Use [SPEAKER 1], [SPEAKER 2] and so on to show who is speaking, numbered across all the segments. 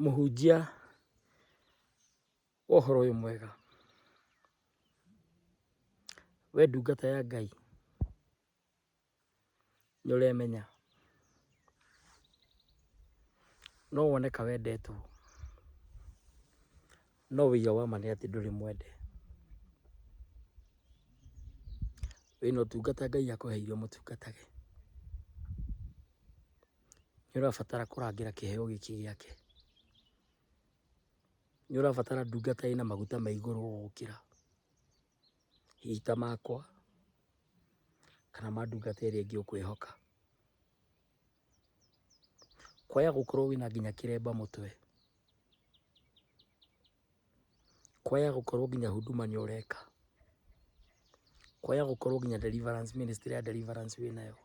[SPEAKER 1] Mũhunjia wa ũhoro ũyũ mwega, we ndungata ya Ngai, nĩ ũremenya no woneka wendetwo, no ũira wa ma nĩ atĩ ndũrĩ mwende. Wĩna ũtungata Ngai akũheire ũmũtungatage. Nĩ ũrabatara kũrangĩra kĩheo gĩkĩ gĩake. Nĩ ũrabatara ndungata ĩna maguta ma igũrũ gũgũkĩra, hihi ta makwa kana ma ndungata ĩrĩa ĩngĩ ũkwĩhoka. Kwaya gũkorwo wĩna nginya kĩremba mũtwe, kwaya gũkorwo nginya huduma nĩ ũreka, kwaya gũkorwo nginya deliverance ministry ya deliverance wĩnayo.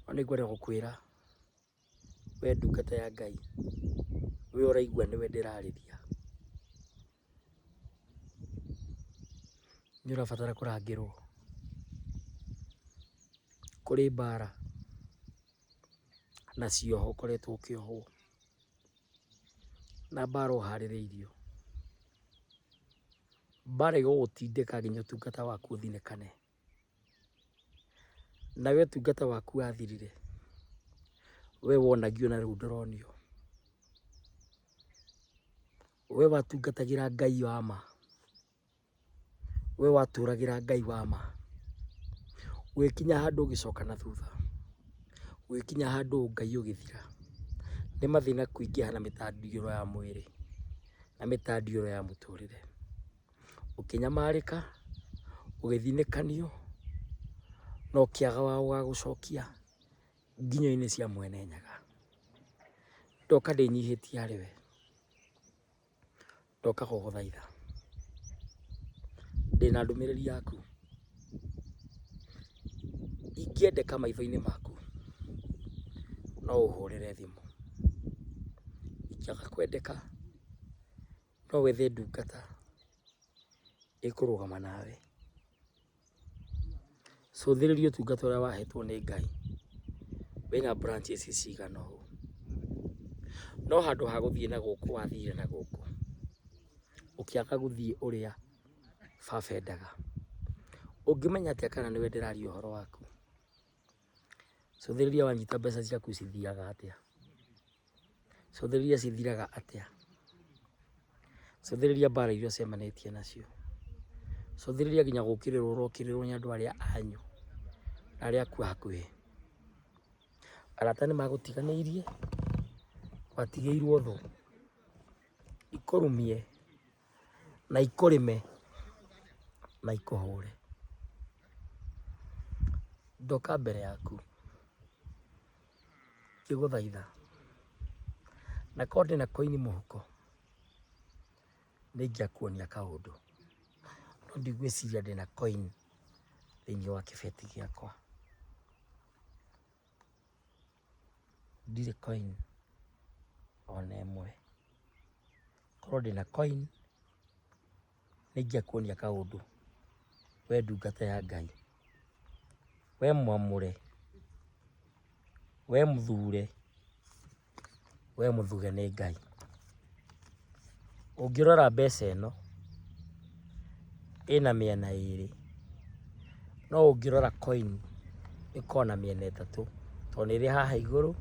[SPEAKER 1] No nĩngwenda gũkwĩra we ndungata ya Ngai, we ũraigua nĩwe ndĩrarĩria, nĩ ũrabatara kũrangĩrwo. Kũrĩ mbara na cioho ũkoretwo ũkĩohwo, na mbara ũharĩrĩirio, mbara ĩgũgũtindĩka nginya ũtungata waku ũthinĩkane. Nawe ũtungata waku wathirire, we wonagio na rĩu ndũronio. We watungatagĩra Ngai wa ma, we watũragĩra Ngai wa ma, ũgĩkinya handũ ũgĩcoka na thutha, ũgĩkinya handũ Ngai ũgĩthira, nĩ mathĩna kũingĩha na mĩtandiũro ya mwĩrĩ na mĩtandiũro ya mũtũrĩre. Ũkĩnyamarĩka, ũgĩthinĩkanio, na ũkĩaga wa gũgagũcokia nginyo-inĩ cia Mwene Nyaga. Ndoka ndĩnyihĩtie harĩ we, ndoka gũgũthaitha, ndĩna ndũmĩrĩri yaku, ingĩendeka maitho-inĩ maku, no ũhũrĩre thimũ, ingĩaga kwendeka no wethe ndungata ĩkũrũgama nawe. Cũthĩrĩria ũtungata ũrĩa wahetwo nĩ Ngai, wĩna branches cigana ũũ, no handũ ha gũthiĩ na gũkũ wathire na gũkũ, ũkĩaga gũthiĩ ũrĩa baba endaga. Ũngĩmenya atĩa kana nĩwe ndĩraria ũhoro waku? Cũthĩrĩria wanyita mbeca ciaku cithiaga atĩa? Cũthĩrĩria cithiraga atĩa? Cũthĩrĩria mbara iria ũcemanĩtie nacio. Cũthĩrĩria nginya gũkĩrĩrwo ũrokĩrĩrwo nĩ andũ arĩa anyu na arĩa aku a hakuhĩ. Arata nĩ magũtiganĩirie, watigĩirwo thũ ikũrumie na ikũrĩme na ikũhũre. Ndoka mbere yaku ngĩgũthaitha na korwo ndĩna koini mũhuko nĩ ingĩakuonia kaũndũ, no ndigwĩciria ndĩna koini thĩinĩ wa kĩbeti gĩakwa. Ndirĩ koini ona ĩmwe. Korwo ndĩna koini nĩ ingĩakuonia kaũndũ we ndungata ya Ngai, we mwamũre, we mũthure, we mũthuge nĩ Ngai. Ũngĩrora mbeca ĩno ĩna mĩena ĩrĩ, no ũngĩrora coin ĩkoragwo na mĩena ĩtatũ, tondũ nĩ ĩrĩ haha igũrũ,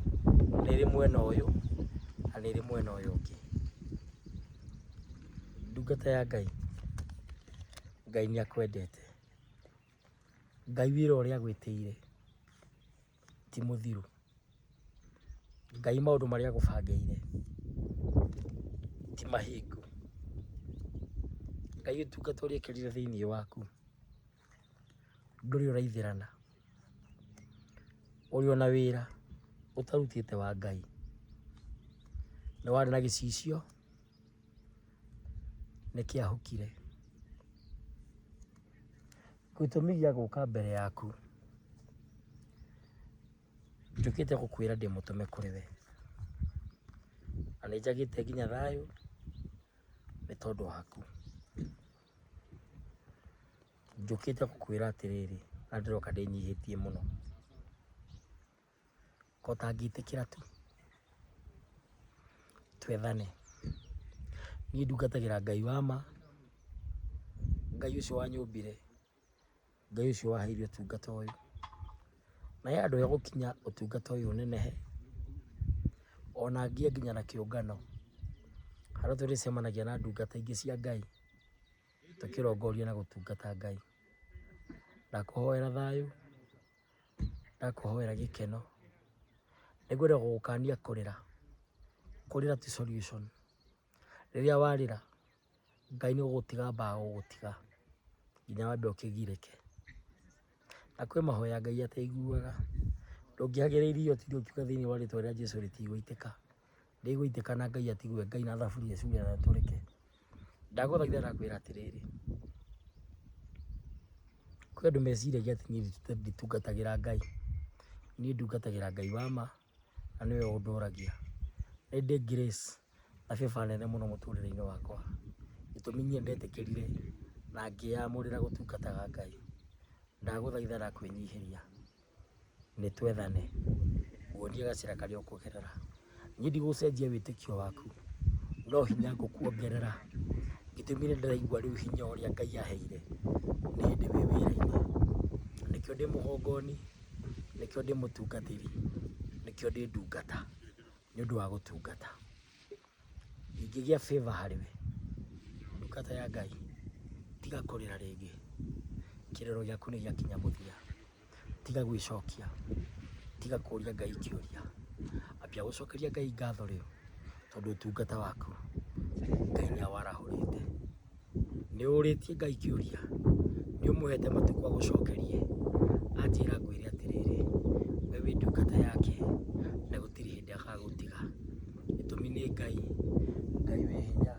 [SPEAKER 1] nĩ ĩrĩ mwena ũyũ na nĩ ĩrĩ mwena ũyũ ũngĩ. Ndungata ya Ngai, Ngai nĩ akwendete. Ngai wĩra ũrĩa agwĩtĩire ti mũthiru. Ngai maũndũ marĩa agũbangĩire ti mahingu. Ngai ũtungata ũrĩa ekĩrire thĩinĩ waku ndũrĩ ũraithĩrana. Ũrĩ ona wĩra ũtarutĩte wa Ngai. Nĩ warĩ na gĩcicio nĩ kĩahukire. Gĩtũmi gĩa gũka mbere yaku, njũkĩte gũkwĩra ndĩ mũtũme kũrĩ we, na nĩ njagĩte nginya thayũ nĩ tondũ waku. Njũkĩte gũkwĩra atĩrĩrĩ, na ndĩroka ndĩnyihĩtie mũno. Ko ũtangĩtĩkĩra tu twethane. Niĩ ndungatagĩra Ngai wa ma, Ngai ũcio wanyũmbire, Ngai ũcio waheire ũtungata ũyũ. Na he handũ hegũkinya ũtungata ũyũ ũnenehe, ona ngĩe nginya na kĩũngano, harĩa tũrĩcemanagia na ndungata ingĩ cia Ngai, tũkĩrongoria na gũtungata Ngai. Ndakũhoera thayũ, ndakũhoera gĩkeno, nĩngwenda gũgũkania kũrĩra. Kũrĩra ti solution. Rĩrĩa warĩra, Ngai nĩ gũgũtiga ambaga gũgũtiga nginya wambe ũkĩgirĩke. Na kwĩ mahoya Ngai ataiguaga. Ndũngĩhagĩra iria ũtinde ũkiuga thĩinĩ wa rĩtwa rĩa Jesu rĩtigũitĩka. Rĩgũitĩka na Ngai atigwe Ngai na thaburia ciuge na tũrĩke. Ndagũthaitha ndakwĩra atĩrĩrĩ, kwĩ andũ meciragia atĩ niĩ nditungatagĩra Ngai. Niĩ ndungatagĩra Ngai wa ma na nĩwe ũndũragia. Nĩ ndĩ grace na favor nene mũno mũtũrĩre-inĩ wakwa. Gĩtũmi niĩ ndetĩkĩrire na ngĩyamũrĩra gũtungataga Ngai. Ndagũthaitha ndakwĩnyihĩria nĩ twethane, nguonie gacĩra karĩa ũkũgerera. Niĩ ndigũcenjia wĩtĩkio waku, no hinya ngũkuongerera. Gĩtũmi nĩ ndĩraigua rĩu hinya ũrĩa Ngai aheire nĩ hĩndĩ wĩ wĩra-inĩ. Nĩkĩo ndĩ mũgongoni, nĩkĩo ndĩ mũtungatĩri, nĩkĩo ndĩ ndungata, nĩ ũndũ wa gũtungata. Ingĩgĩa favor harĩ we, ndungata ya Ngai, tiga kũrĩra rĩngĩ, kĩrĩro gĩaku nĩ gĩakinya mũthia. Tiga gwĩcokia, tiga kũria Ngai kĩũria, ambia gũcokeria Ngai ngatho rĩu, tondũ ũtungata waku Ngai nĩ awarahũrĩte. Nĩ ũrĩtie Ngai kĩũria, nĩ ũmũhete matukũ agũcokerie, anjĩra ngwĩre atĩrĩrĩ, we wĩ ndungata yake na gũtirĩ hĩndĩ agagũtiga. Gĩtũmi nĩ Ngai, Ngai wĩ hinya,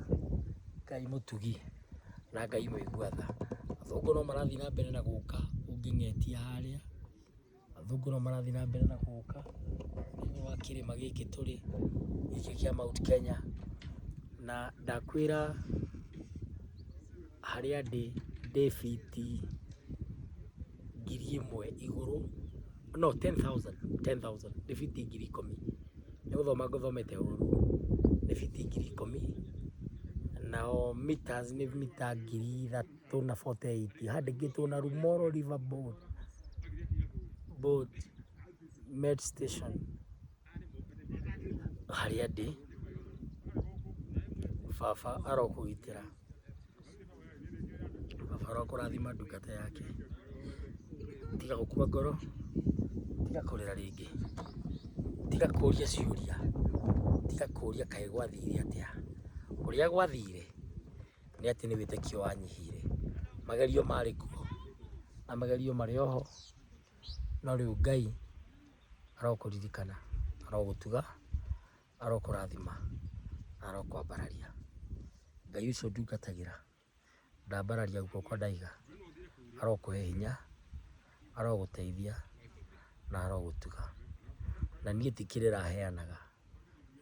[SPEAKER 1] Ngai mũtugi na Ngai mũigua tha. Athũngũ no marathiĩ na mbere na gũka ũngĩng'etia harĩa. Athũngũ no marathiĩ na mbere na gũka thĩinĩ wa kĩrĩma gĩkĩ tũrĩ, gĩkĩ kĩa Mount Kenya. Na ndakwĩra harĩa ndĩ, ndĩ biti 1,000 igũrũ, no 10,000, 10,000, nĩ biti 10,000. Nĩ gũthoma ngũthomete ũru, nĩ biti 10,000, nao meters nĩ mita 3,048, handĩkĩtwo Narumoro River Boat, Boat Med Station harĩa ndĩ. Baba arokũgitĩra, baba arokũrathima ndungata yake. Tiga gũkua ngoro, tiga kũrĩra rĩngĩ, tiga kũria ciũria, tiga kũria kaĩ gwathire atĩa. Ũrĩa gwathire nĩ atĩ nĩ wĩtĩkio wanyihire. Magerio marĩ kuo na magerio marĩ oho, no rĩu Ngai arokũririkana, arogũtuga, arokũrathima na arokwambararia. Ngai ũcio ndungatagĩra ndambararia guoko ndaiga, arokũhe hinya, arogũteithia na arogũtuga. Na niĩ ti kĩrĩra heanaga,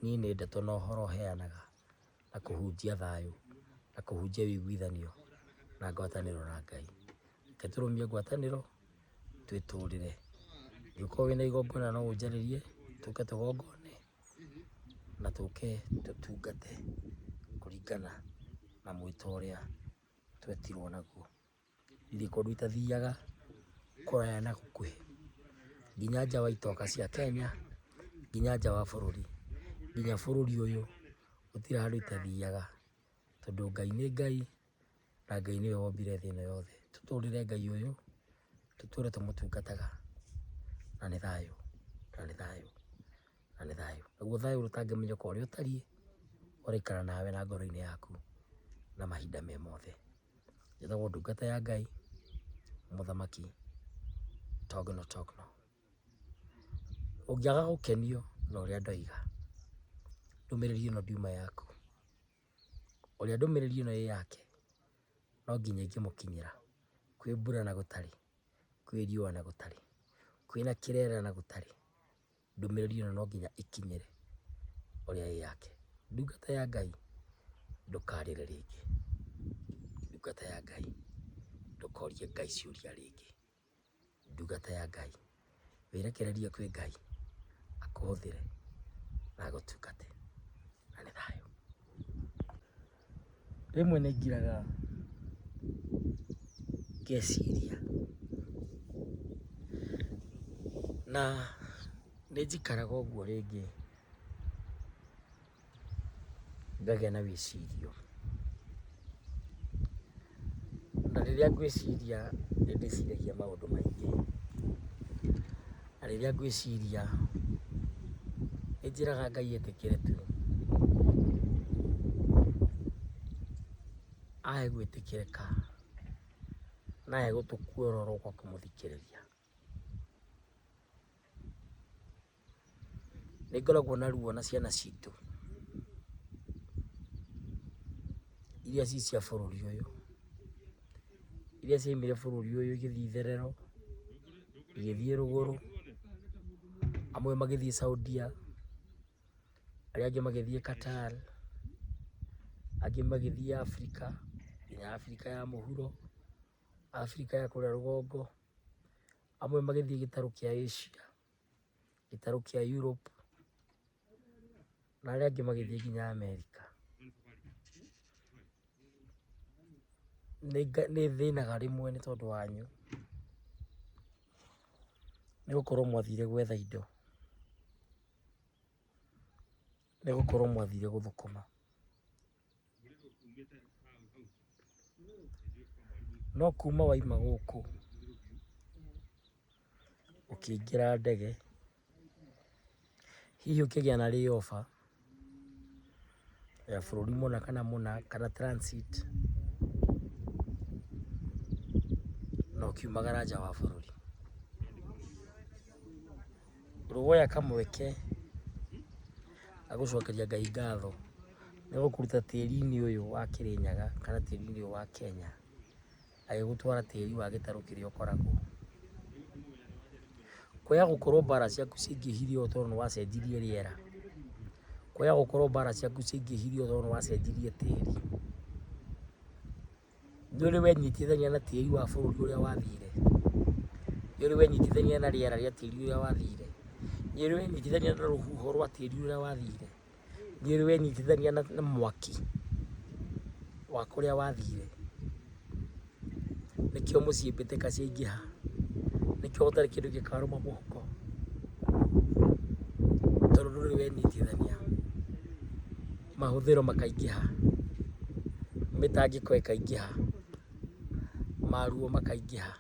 [SPEAKER 1] niĩ nĩ ndeto na ũhoro heanaga na kũhunjia thayũ na kũhunjia ũiguithanio na ngwatanĩro na Ngai. Reke tũrũmie ngwatanĩro twĩtũrĩre. Ũngĩkorwo wĩna igongona no ũnjarĩrie tũke tũgongone na tũke tũtungate kũringana na mwĩto ũrĩa twetirwo naguo. Ndirĩ kũndũ itathiaga kũraya na gũkuhĩ, nginya nja wa itoka cia Kenya, nginya nja wa bũrũri, nginya bũrũri ũyũ gũtirĩ handũ itathiaga, tondũ Ngai nĩ Ngai na Ngai nĩwe wombire thĩ ĩno yothe. Tũtũrĩre Ngai ũyũ, tũtũre tũmũtungataga na nĩ thayũ, na nĩ thayũ, na nĩ thayũ. Naguo thayũ ũrĩa ũtangĩmenyeka ũrĩa ũtariĩ, ũraikara nawe na ngoro-inĩ yaku na mahinda me mothe. Njĩtagwo ndungata ya Ngai, mũthamaki Togno Togno. Ũngĩaga gũkenio na ũrĩa ndoiga, ndũmĩrĩri ĩno ndiuma yaku. Ũrĩa ndũmĩrĩri ĩno ĩ yake, no nginya ĩngĩmũkinyĩra. Kwĩ mbura na gũtarĩ, kwĩ riũa na gũtarĩ, kwĩna kĩrera na gũtarĩ, ndũmĩrĩri ĩno no nginya ĩkinyĩre ũrĩa ĩ yake. Ndungata ya Ngai, ndũkarĩre rĩngĩ. Ndungata ya Ngai, ndũkorie Ngai ciũria rĩngĩ. Ndungata ya Ngai, wĩrekererie kwĩ Ngai. Akũhũthĩre na agũtungate na nĩ thayũ. Rĩmwe nĩ ngiraga ngeciria na nĩ njikaraga ũguo rĩngĩ ngagĩa na wĩcirio. Na rĩrĩa ngwĩciria nĩ ndĩciragia maũndũ maingĩ. Na rĩrĩa ngwĩciria nĩ njĩraga Ngai etĩkĩre tu, ahe gwĩtĩkĩrĩka na ahe gũtũ kuororo gwa kũmũthikĩrĩria. Nĩ ngoragwo na ruo na ciana citũ iria ci cia bũrũri ũyũ, iria ciaumire bũrũri ũyũ igĩthiĩ itherero, igĩthiĩ rũgũrũ, amwe magĩthiĩ Saudia, arĩa angĩ magĩthiĩ Qatar, angĩ magĩthiĩ Afrika, nginya Afrika ya mũhuro, Afrika ya kũrĩa rũgongo, amwe magĩthiĩ gĩtarũ kĩa Asia, gĩtarũ kĩa Europe, na arĩa angĩ magĩthiĩ nginya Amerika. Nĩ thĩnaga rĩmwe nĩ tondũ wanyu, nĩ gũkorwo mwathire gwetha indo, nĩ gũkorwo mwathire gũthũkũma. No kuma waima gũkũ ũkĩingĩra ndege, hihi ũkĩgĩa na layover ya bũrũri mũna kana mũna kana transit, na ũkiumagara nja wa bũrũri. Ũrĩ woya kamweke ga gũcokeria Ngai ngatho nĩ gũkũruta tĩri-inĩ ũyũ wa Kĩrĩnyaga kana tĩri-inĩ ũyũ wa Kenya, agĩgũtwara tĩri wa gĩtarũ kĩrĩa ũkoragwo. Kwaya gũkorwo mbara ciaku ciaingĩhire ũũ tondũ nĩ wacenjirie rĩera. Kwaya gũkorwo mbara ciaku ciaingĩhire ũũ tondũ nĩ wacenjirie tĩri. Nĩ ũrĩ wenyitithania na tĩri wa bũrũri ũrĩa wathire? Nĩ ũrĩ wenyitithania na rĩera rĩa tĩri ũrĩa wathire? Nĩ ũrĩ wenyitithania na rũhuho rwa tĩri ũrĩa wathire? Nĩ ũrĩ wenyitithania na mwaki wa kũrĩa wathire? Nĩkĩo mũciĩ mbĩtĩka ciaingĩha, nĩkĩo gũtarĩ kĩndũ gĩkarũma mũhuko, tondũ ndũrĩ wenyitithania. Mahũthĩro makaingĩha, mĩtangĩko ĩkaingĩha, maruo makaingĩha.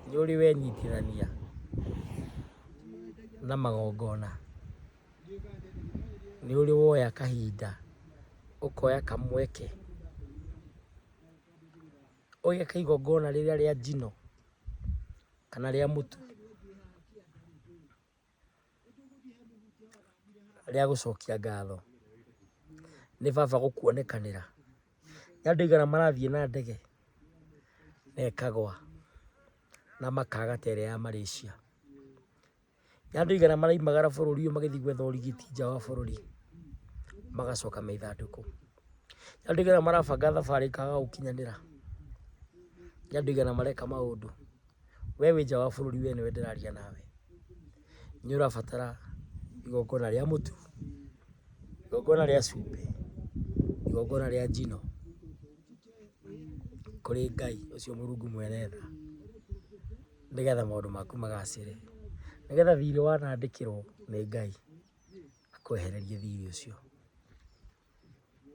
[SPEAKER 1] Nĩ ũrĩ wenyitithania na magongona? Nĩ ũrĩ woya kahinda ũkoya kamweke ũgeka igongona rĩrĩa rĩa njino kana rĩa mũtu? Rĩa gũcokia ngatho nĩ baba gũkuonekanĩra. Nĩ andũ aigana marathiĩ na ndege na ĩkagwa na makaga ta ĩrĩa ya Malaysia? Nĩ andũ aigana maraumagara bũrũri ũyũ magĩthiĩ gwetha ũrigiti nja wa bũrũri magacoka me ithandũkũ? Nĩ andũ aigana marabanga thabarĩ ikaga gũkinyanĩra? Nĩ andũ aigana mareka maũndũ? We wĩ nja wa bũrũri we nĩwe ndĩraria nawe, nĩ ũrabatara igongona rĩa mũtu, igongona rĩa cumbĩ, igongona rĩa njino kũrĩ Ngai ũcio Mũrungu mwene tha, nĩgetha maũndũ maku magacĩre, nĩgetha thirĩ wanandĩkĩrwo nĩ Ngai akwehererie thirĩ ũcio.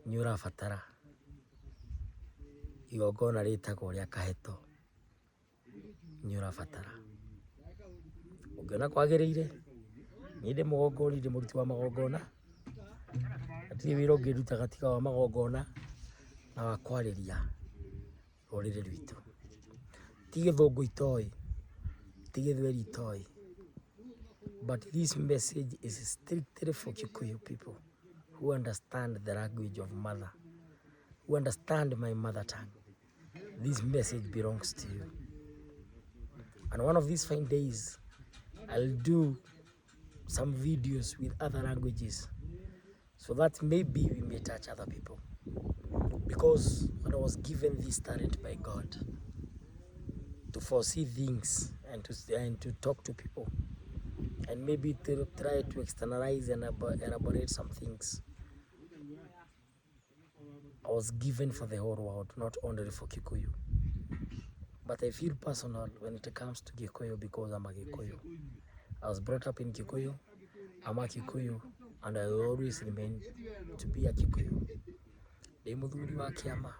[SPEAKER 1] Nĩ ũrabatara igongona rĩtagwo rĩa kaheto. Nĩ ũrabatara. Ũngĩona kwagĩrĩire, niĩ ndĩ mũgongoni, ndĩ mũruti wa magongona, hatirĩ wĩra ũngĩ ndutaga tiga wa magongona na wa kwarĩria rũrĩrĩ rwitũ. Ti gĩthũngũ itoĩ, ti gĩthweri itoĩ, but this message is strictly for Kikuyu people who understand the language of mother, who understand my mother tongue. This message belongs to you. And one of these fine days, I'll do some videos with other languages so that maybe we may touch other people. Because when I was given this talent by God to foresee things and to talk to people, And maybe to try to externalize and elaborate some things. I was given for the whole world, not only for Kikuyu. But I feel personal when it comes to Gikuyu because I'm a Gikuyu. I was brought up in Kikuyu, I'm a Kikuyu, and I will always remain to be a Kikuyu. Ndĩ mũthuri wa kĩama,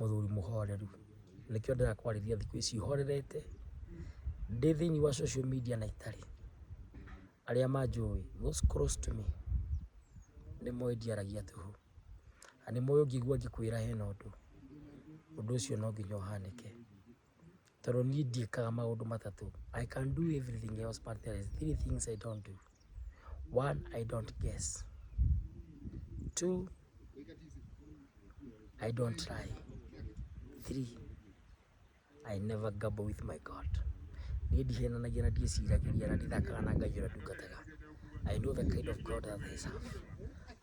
[SPEAKER 1] mũthuri mũhoreru. Nĩkĩo ndĩrakwarĩria thikũ ici horerete, ndĩ thĩinĩ wa social media na itarĩ. Arĩa manjũĩ, those close to me, nĩ moĩ ndiaragia tũhũ. Na nĩ moĩ ũngĩigua ngĩkwĩra hena ũndũ, ũndũ ũcio no nginya ũhanĩke. Tondũ niĩ ndiĩkaga maũndũ matatũ. I can do everything else but there is three things I don't do. One, I don't guess. Two, I don't lie. Three, I never gamble with my God. Niĩ ndihenanagia na ndiĩciragĩria na ndithakaga na Ngai ũrĩa ndungataga. I know the kind of God that I serve.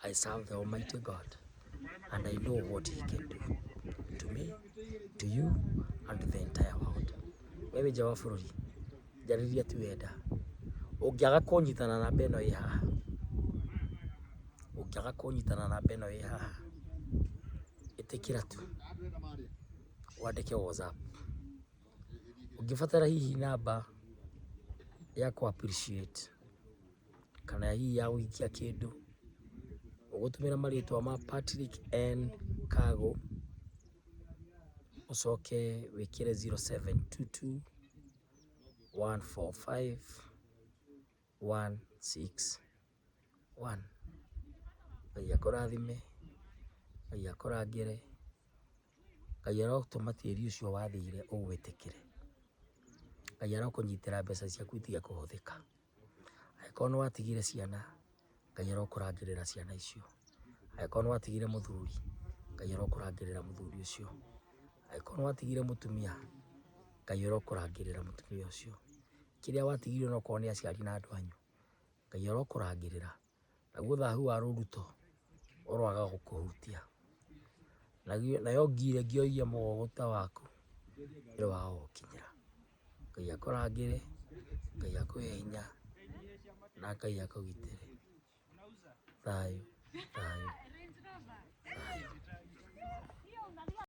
[SPEAKER 1] I serve the Almighty God and I know what he can do to me, to you and to the entire world. We wĩ nja wa bũrũri, njarĩria tu wenda. Ũngĩaga kũnyita na namba ĩno ĩ haha, ũngĩaga kũnyita na namba ĩno ĩ haha, ĩtĩkĩra tu wandĩke WhatsApp. Ũngĩbatara hihi namba ya kũ appreciate kana hihi ya gũikia kĩndũ, ũgũtũmĩra marĩtwa ma Patrick N Kago, ũcoke wĩkĩre 0722 145 161. Ngai akũrathime, Ngai akũrangĩre, Ngai arotũma tĩri ũcio wathire ũgwĩtĩkĩre. Ngai arokũnyitĩra mbeca ciaku itige kũhũthĩka. Angĩkorwo nĩ watigire ciana, Ngai arokũrangĩrĩra ciana icio. Angĩkorwo nĩ watigire mũthuri, Ngai arokũrangĩrĩra mũthuri ũcio. Angĩkorwo nĩ watigire mũtumia, Ngai arokũrangĩrĩra mũtumia ũcio. Kĩrĩa watigire onokorwo nĩ aciari na andũ anyu, Ngai arokũrangĩrĩra. Naguo thahu wa rũruto ũroaga gũkũhutia. Nayo ngi ĩrĩa ĩngĩoia mũgũgũta waku ĩroaga gũgũkinyĩra. Ngai akũrangĩre, Ngai akũhe hinya na Ngai akũgitĩre. Thayũ, thayũ, thayũ.